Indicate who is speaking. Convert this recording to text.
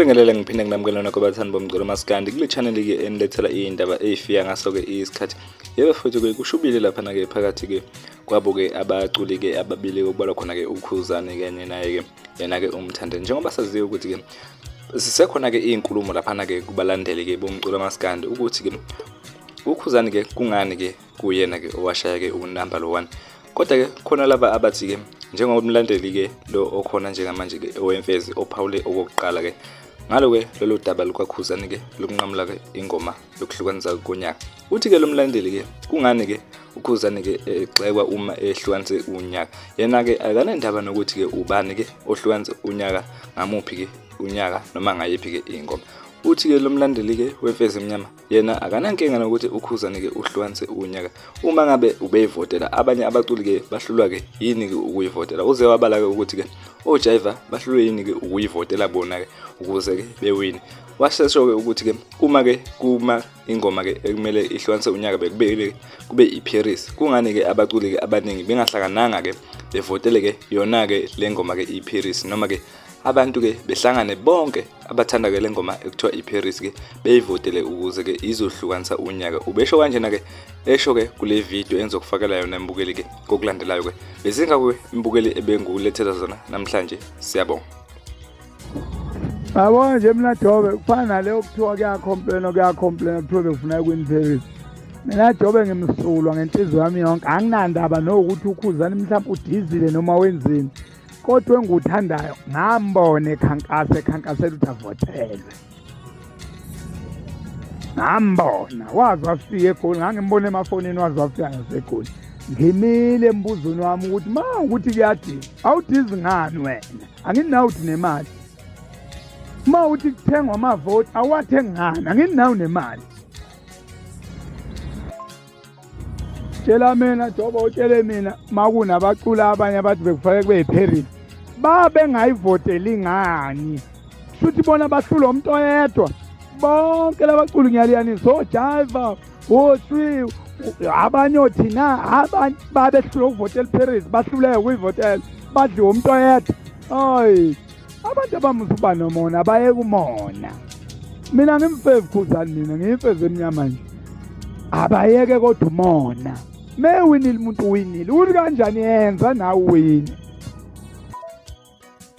Speaker 1: Nginibingelele ngiphinde nginamukele nokho bathandi bomculo maskandi kule channel ke enilethela iy'ndaba ey'fika ngaso-ke isikhathi. Yebo futhi-ke kushubile laphana-ke phakathi-ke kwabo-ke abaculi-ke ababili okubalwa khona-ke uKhuzani kanye naye-ke yena-ke uMthandeni. Njengoba saziyo ukuthi-ke sisekhona-ke iy'nkulumo laphana-ke kubalandeli-ke bomculo maskandi ukuthi-ke uKhuzani-ke kungani-ke kuyena-ke owashaya-ke unamba lo one. Kodwa-ke khona laba abathi-ke njengomlandeli-ke lo okhona njengamanje-ke owemfezi ophawule okokuqala-ke ngalo-ke lolu daba lukaKhuzani-ke lokunqamula-ke ingoma yokuhlukanisa konyaka. Uthi-ke lo mlandeli-ke kungani-ke uKhuzani-ke egxekwa uma ehlukanise unyaka. Yena-ke akanandaba nokuthi-ke ubani-ke ohlukanise unyaka ngamuphi-ke unyaka noma ngayiphi-ke ingoma. Uthi-ke lo mlandeli-ke wemfezi emnyama yena akanankinga nokuthi uKhuzani-ke uhlukanise unyaka uma ngabe ubeyivotela abanye abaculi-ke bahlulwa-ke yini-ke ukuyivotela uze wabala-ke ukuthi-ke oJaiva bahlulwe yini-ke ukuyivotela bona-ke ukuze-ke bewine wasesho-ke ukuthi-ke uma-ke kuma ingoma-ke ekumele ihlukanise unyaka bekubekile kube iParis kungani-ke abaculi-ke abaningi bengahlangananga-ke bevotele-ke yona-ke le ngoma-ke iParis noma-ke abantu-ke behlangane bonke abathanda-ke le ngoma ekuthiwa iParis-ke beyivotele ukuze-ke izohlukanisa unyaka. Ubesho kanjena-ke esho-ke kule video engizokufakela yona mbukeli-ke kokulandelayo-ke. Bezingako-ke mbukeli ebengikulethela zona namhlanje. Siyabonga.
Speaker 2: Yabona nje mina Jobe kufana naleyo kuthiwa kuyakhomplena kuyakhomplena kuthiwa bekufuneka kwin Paris. Mina Jobe ngimsulwa ngenhliziyo yami yonke anginandaba nokuthi ukhuzani mhlawumbe udizile noma wenzini. Kodwa engikuthandayo ngambona ekhankasa ekhankasela ukuthi avotelwe. Ngambona waze wafika eGoli ngangimbona emafonini waze wafika ngaseGoli. Ngimile embuzweni wami ukuthi ma ukuthi kuyadiza awudizi ngani wena anginawo uthi nemali uma uthi kuthengwa amavoti awathengi ngani anginawo nemali tshela mina joba utshele mina makunabaculi abanye abathi bekufanele kube yiParis babengayivoteli ngani shuthi bona bahlulwa umuntu oyedwa bonke labaculi ngiyaliyanisa ojiva oswi abanye othina abanye babehlulwa ukuvotela iParis bahluleke ukuyivotela badliwe umuntu oyedwa ayi abantu abamusa uba nomona bayeke umona mina ngimfevu khuzani mina ngiyimfevu emnyama nje abayeke kodwa umona mewinile umuntu uwinile uthi kanjani yenza nawe uwine.